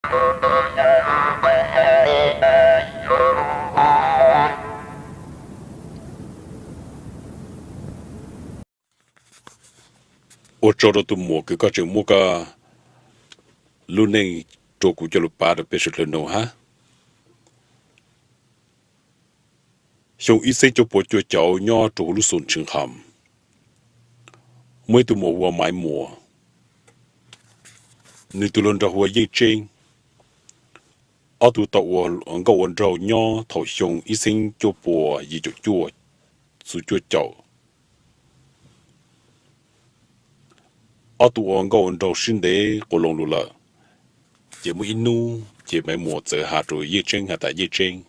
Ua tsaug rau tus muam kws koj tseem muab koj lub neej rua kuv coj lug pab rau peb suav dlawg noog hab. Xyoo ib txheeb cuaj puas cuaj caum nyob rua huv lub xus Tshwv Qham, muaj ib tug muam hu ua Maiv Muas, nwg tug hluas nraug hu ua Yeej Tseeb. Ob tug tau ua nkauj ua nraug nyob thaum xyoo ib txheeb cuaj puas yim caum cuaj, txug cuaj caum. Ob tug ua nkauj ua nraug sib ntev quas loo lug lawm, ces muaj ib nub ces Maiv Muas txawm has rua Yeej Tseeb has tas, Yeej Tseeb,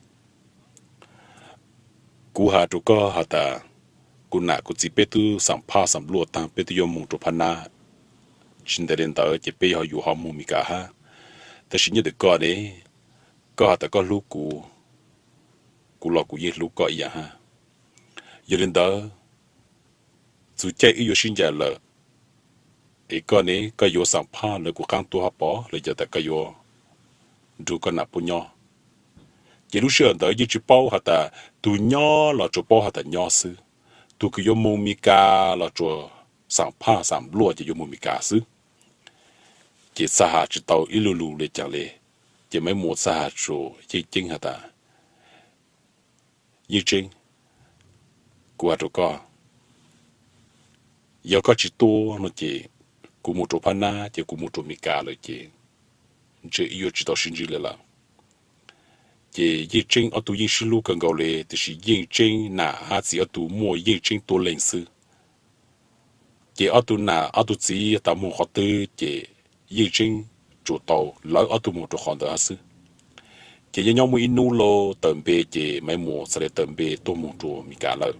kuv has rua koj has tas, kuv nam kuv txiv peb tub xam phaj xam luaj taag, peb tub yuav moog rua Phab Nab, tsi ntev le ntawd ces peb ho yuav ho moog Mes Kas hab. Tab sis nyob ntawm koj ne, koj has tas koj hlub kuv, kuv los kuv yeej hlub koj ib yaam hab. Yog le ntawd, txug caij wb yuav sib ncaim lawm, es koj ne koj yuav xam phaj lawv kuv qaab tuab hab pov los yog tas koj yuav nrug koj nam puab nyob? Ces lub sij hawm ntawd yeej tsi paub has tas tug nyob los tsuas paub has tas nyob xwb, tug kws yuav moog Mes Kas los tsuas xam phaj xam luaj ces yuav moog Mes Kas xwb. Ces txhaj has tsi tau ib lu lug le caag le. Ces Maiv Muas txhaj has rua Yeej Tseeb has tas, Yeej Tseeb, kuv has rua koj, yog koj tsi tuab no ces kuv moog rua Phab Nab ces kuv moog rua Mes Kas lawm ces ntshe wb yuav tsi tau sib ntsib le lawm. Ces Yeej Tseeb ob tug yeej sib hlub kawg nkaus le, tab sis Yeej Tseeb nam hab txiv ob tug muaj Yeej Tseeb tuab leeg xwb. Ces ob tug nam ob tug txiv tas moog qhov twg ces Yeej Tseeb tsuas tau lawv ob tug moog rua qhov ntawd hab xwb. Ces nyob nyob muaj ib nub lug tawm npe ces Maiv Muas txhaj le tawm npe tuaj moog rua Mes Kas lawm.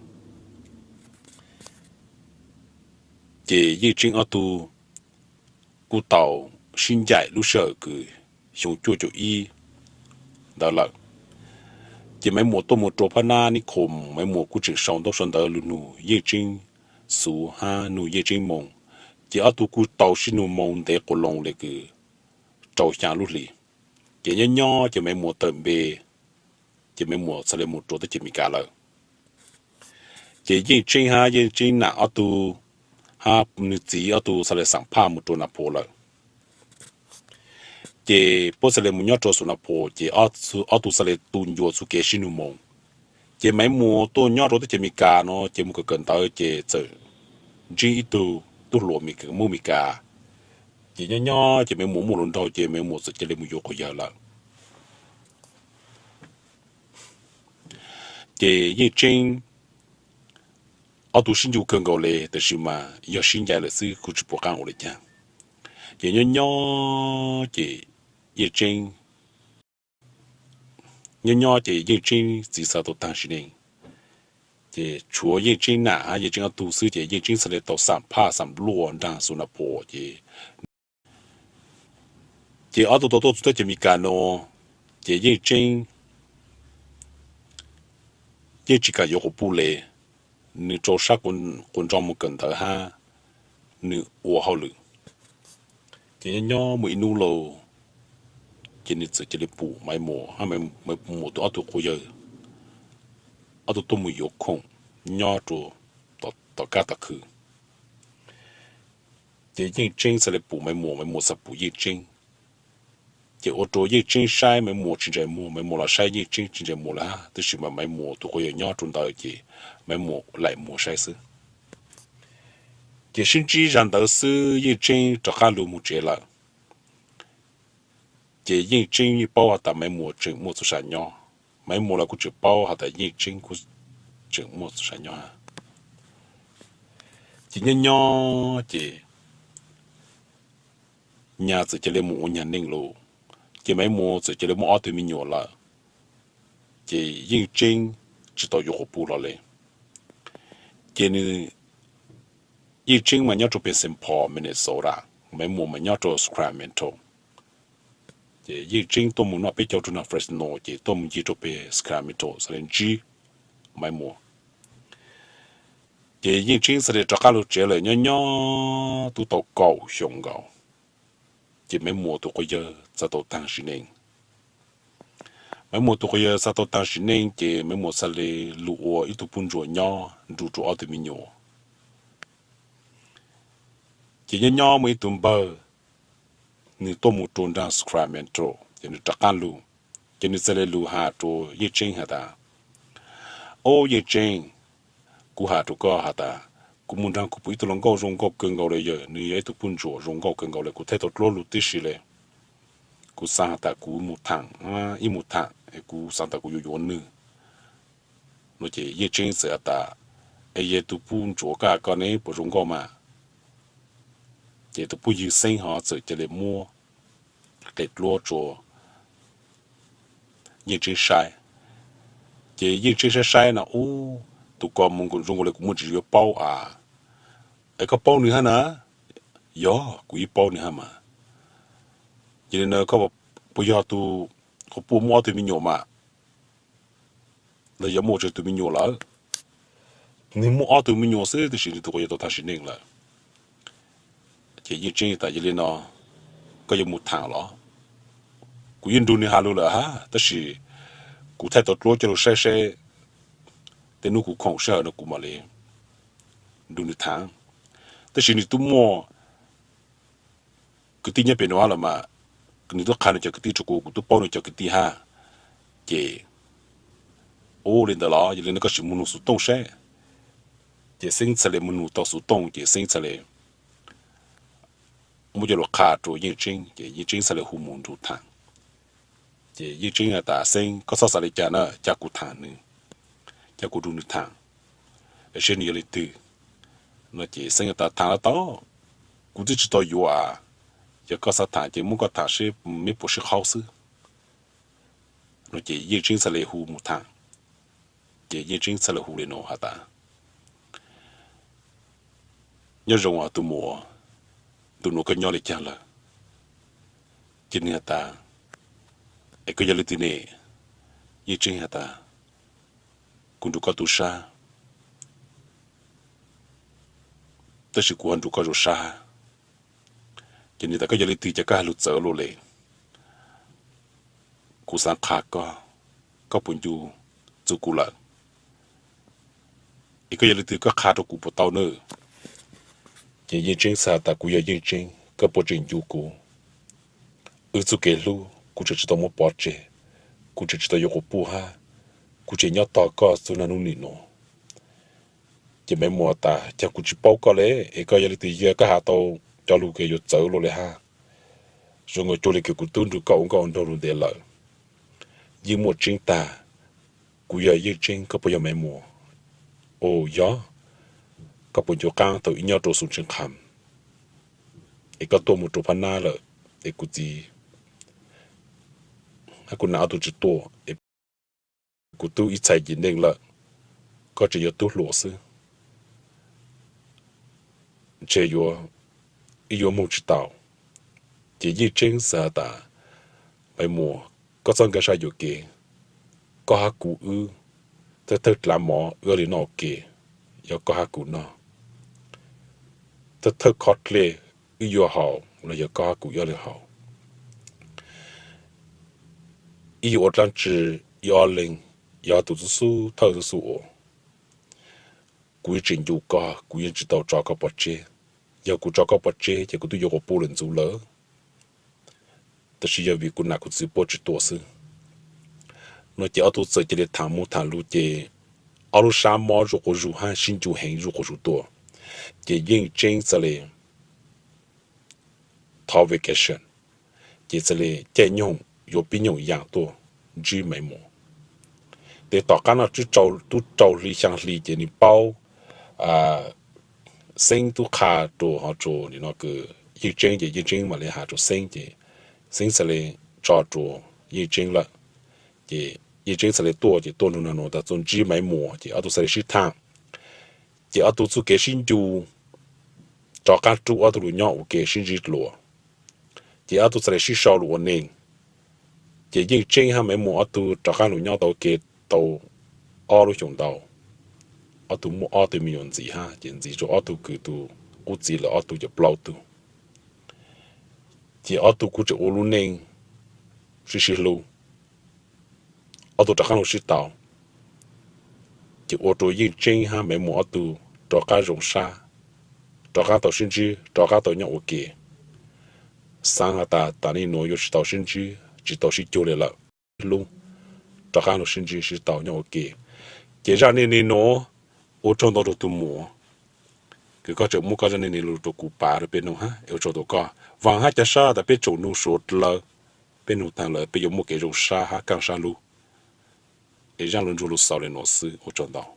Ces Yeej Tseeb ob tug kuj tau sib ncaim lub sij hawm kws xyoo cuaj caum ib ntawd lawm. Ces Maiv Muas tuaj moog rua Phab Nab Nib Khoom, Maiv Muas kuj tseem sau ntaub sau ntawv lug nug Yeej Tseeb xuv hab nug Yeej Tseeb moo. Ces ob tug kuj tau sib nug moo ntev quas loo le kws rau xyaa lub hlis. Ces nyob nyob ces Maiv Muas tawm npe, ces Maiv Muas txhaj le moog rua teb chaws Mes Kas lawm. Ces Yeej Tseeb hab Yeej Tseeb nam ob tug hab nwg txiv ob tug txhaj le xam phaj moog rua Nas Phos lawm. Ces puab txhaj le moog nyob rua xum Nas Phos ces ob tug txhaj le tu ncua txuj kev sib nug moo. Ces Maiv Muas tuaj nyob rua teb chaws Mes Kas no ces moog kawm kawm ntawv ces txawm ntsib ib tug tub hluas Mes Kas, Mes Kas. Ces nyob nyob ces Maiv Muas muaj hluas nraug ces Maiv Muas txawm cia le moog yuav quas yawg lawm. Ces Yeej Tseeb ob tug sib ncu kawg nkaus le, tab sis mas yog sib ncaim lawm xwb kuj tsi pum qaab ua le caag. Ces nyob nyob ces Yeej Tseeb, nyob nyob ces Yeej Tseeb txiv xav tau taag sim neej, ces tshuav Yeej Tseeb nam hab Yeej Tseeb ob tug xwb ces Yeej Tseeb txhaj le tau xam phaj xam luaj nraag xum Nas Phos ces ces ob tug tau tuaj txug teb chaws Mes Kas no, ces Yeej Tseeb yeej tsi kam yuav quas puj le, nwg rua sab quas nraug moog kawm ntawv hab nwg ua hauj lwm. Ces nyob nyob muaj ib nub lawm, ces nwg txawm cia le pum Maiv Muas hab Maiv Muas tug ob tug quas yawg, ob tug tuaj moog yuav khoom nyob rua tom kab tom khw. Ces Yeej Tseeb txhaj le pum Maiv Muas, Maiv Muas txhaj pum Yeej Tseeb. Ces ua rua Yeej Tseeb saib Maiv Muas tsi ntsais muag, Maiv Muas los saib Yeej Tseeb tsi ntsais muag le hab, tab sis mas Maiv Muas tug quas yawg nyob rua ntawd ces Maiv Muas laim muag saib xwb. Ces sib ntsib zag ntawd xwb Yeej Tseeb rov qaab lug moog tsev lawm. Ces Yeej Tseeb yeej paub has tas Maiv Muas tseem muaj txuj sa nyob, Maiv Muas los kuj tseem paub has tas Yeej Tseeb kuj tseem muaj txuj sa nyob hab. Ces nyob nyob ces nyag txawm cia le moog ua nyag neej lawm, ces Maiv Muas txawm cia le muaj ob tug me nyuam lawm. Ces Yeej Tseeb tsi tau yuav quas puj hlo le. Ces nwg, Yeej Tseeb mas nyob rua peg Saint Paul, Minnesota, Maiv Muas mas nyob rua Sacramento. Ces Yeej Tseeb tuaj moog noj peb caug rua nram Fresno ces tuaj moog ncig rua peg Sacramento txhaj le ntsib Maiv Muas. Ces Yeej Tseeb txhaj le rov qaab lug tsev lawm, nyob nyob tub tau kaum xyoo nkaus. Ces Maiv Muas tus quas yawg xav tau taag sim neej. Maiv Muas tus quas yawg xav tau taag sim neej ces Maiv Muas xav le lug ua ib tug puj ntsuam nyob nrug rua ob tug me nyuam. Ces nyob nyob muaj ib tug npawg, nwg tuaj mus rua nraag Sacramento, ces nwg rov qaab lug, ces nwg txawm le lug has rua Yeej Tseeb has tas, Ob Yeej Tseeb, kuv has rua koj has tas, kuv mus nraag kuv pum ib tug hluas nkauj zoo nkauj kawg nkaus le, yog nws yog ib tug puj ntsuam zoo nkauj kawg nkaus le, kuv thaij tau dluab lug tib si le. Kuv xaav has tas kuv mus thaam, ib mus thaam, kuv xaav tas kuv yuav yuav nwg. No ces Yeej Tseeb txawm has tas, Es yog tug puj ntsuam koj has koj ne puas zoo nkauj mas? Ces tug puj ywg Xeeb ho txawm ca le muab qe dluab rua Yeej Tseeb saib. Ces Yeej Tseeb saib saib no, Ub, tug ko zoo nkaus le kuv muaj tsis yuav paub as. Es koj paub nwg hab na? Yog, kuv yeej paub nwg hab mas. Yog le nuav koj puas yog tug quas puj muaj ob tug me nyuam mas? Los yog muaj tsawg tug me nyuam lawm? Nwg muaj ob tug me nyuam xwb tab sis nwg tug quas yawg tau taag sim neej lawm. Ces Yeej Tseeb tas, Yog le no koj yuav mus thaam los? Kuv yeej nrug nwg has lug lawm hab, tab sis kuv thaij tau dluab coj lug saib seb, tej nub kuv khoom sij hawm no kuv mam le nrug nwg thaam. Tab sis nwg tub muaj kwv tij nyob pem nuav lawm mas, nwg tub qha nwg cov kwv tij rua kuv, kuv tub paub nwg cov kwv tij hab. Ces, Ub, le ntawd los? Yog le nuav koj sim mus nug xuv tooj seb. Ces Xeeb txhad le mus nug tau xuv tooj ces Xeeb txhad le muab coj lug qha rua Yeej Tseeb ces Yeej Tseeb txhad le hu mus nrug thaam. Ces Yeej Tseeb has tas, Xeeb, koj txhob xav le caag na, ca kuv thaam nwg, ca kuv nrug nwg thaam, es seb nwg yog leej twg. No ces Xeeb has tas, Thaam los tau, kuv twb tsis tau yuav as. Yog koj xav thaam ces muab koj thaam seb meb puas sib qhaub xwb. No ces Yeej Tseeb txhad le hu mus thaam. Ces Yeej Tseeb txhad le hu le nuav has tas, Nyob zoo os tug muam, ntu nuav koj nyob le caag lawm? Ces nwg has tas, Es koj yog leej twg ne? Yeej Tseeb has tas, Kuv nrug koj tub sab, tab sis kuv ho nrug koj zoo sab. Ces nwg tas, Koj yog leej twg, cas koj has lug txawv luaj le? Kuv xaav qha koj, koj puas ncu txug kuv lawm? Es koj yog leej twg, koj qha rua kuv puas tau na? Ces Yeej Tseeb txhad has tas, Kuv yog Yeej Tseeb, koj puas tseem ncu kuv? Wb txuj kev hlub kuv tseem tsis tau muab pov tseg, kuv tseem tsis tau yuav quas puj hab, kuv tseem nyob tog koj txug naj nub nim nuav. Ces Maiv Muas tas, Cas kuv tsis paub koj le, es koj yog leej twg, yog koj has tau cov lug kws yuav txawv luaj le hab. Zoo nkaus cuag le kws kuv tub nrug koj ua nkauj ua nraug lug ntev lawm. Yeej Muaj Tseeb tag, kuv yog Yeej Tseeb, koj puas yog Maiv Muas? Aub, yog. Koj puas ncu qaab thaum ib nyob rua Xoo Tseeb Qham, es koj tuaj mus rua Phab Nab lawm, es kuv txiv hab kuv nam ob tug tsis tuaj, es kuv tub ib txhais cim neej lawm, koj tseem yuav tub hluas xwb, ntshe yuav, wb yuav moog tsis tau. Ces Yeej Tseeb txhad has tas, Maiv Muas, koj txhob nkag sab yuam kev, koj hab kuv wb, thawj thawj dlav mov wb le noj ua ke, yog koj hab kuv noj. Thawj thawj qhov dlej wb yuav haus los yog koj hab kuv wb le haus. Wb yuav ua dlaab tsi, ib ob leeg, yog tug xub xub thawj xub xub ua. Kuv yeej tseem ncu koj, kuv yeej tsis tau tso koj pov tseg. Yog kuv tso koj pov tseg ces kuv twb yuav quas puj lawm ntxuv lawm. Tab sis yog vim kuv nam kuv txiv puab tsis tuaj xwb. No ces ob tug txawm cia li thaam mus thaam lug ces ob lub sab mob zuj quas zug hab sib ncu heev zuj quas zug tuaj. Ces Yeej Tseeb txhad le thov vacation, ces txhad le caij nyoog yuav pib nyoog yaam tuaj ntsib Maiv Muas. Ces tom qaab no tub rau hli xyaa hli ces nwg paub, Xeeb tub qha rua ho rua nim no kws Yeej Tseeb ces Yeej Tseeb mam le has rua Xeeb ces Xeeb txhad le tso rua Yeej Tseeb lawm. Ces Yeej Tseeb txhad le tuaj ces tuaj nrug nag nuav tas txug ntsib Maiv Muas ces ob tug txhad le sib thaam. Ces ob tug txuj kev sib ncu rov qaab rub ob tug lug nyob ua ke sib ntsib dlua. Ces ob tug txhad le sib sau lug ua neej. Ces Yeej Tseeb hab Maiv Muas ob tug rov qaab lug nyob tau ua ke tau ob lub xyoos ntau. Ob tug muaj ob tug me nyuam ntxiv hab ces ntxiv rua ob tug kws tug qub txiv lawm ob tug ces plaub tug. Ces ob tug kuj tseem ua lub neej sib sib hlub, ob tug rov qab los sib tau. Ces ua rau Yeej Tseeb hab Maiv Muas ob tug rov qab zoo sab, rov qab tau sib ntsib, rov qab tau nyob ua ke. Xaav has tas tas li nuav yuav tsis tau sib ntsib, tsis tau sib cuag li lawm, hlub, rov qab los sib ntsib sib tau nyob ua ke. Ces zaj neej neeg nuav ua tsaug ntau rau tug muam, kws koj tseem muab koj zaj neej neeg lug rau kuv pav rau peb nug hab, ua tsaug ntau koj. Vaam hab ca sab tas peb tsoom nug suav dlawg, peb nug taag lawm peb yuav muaj kev zoo sab hab kaaj sab lug. Es zaj lug ntsug lug xaus le nuav xwb, ua tsaug ntau.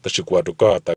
Tab sis kuv hais rau koj tas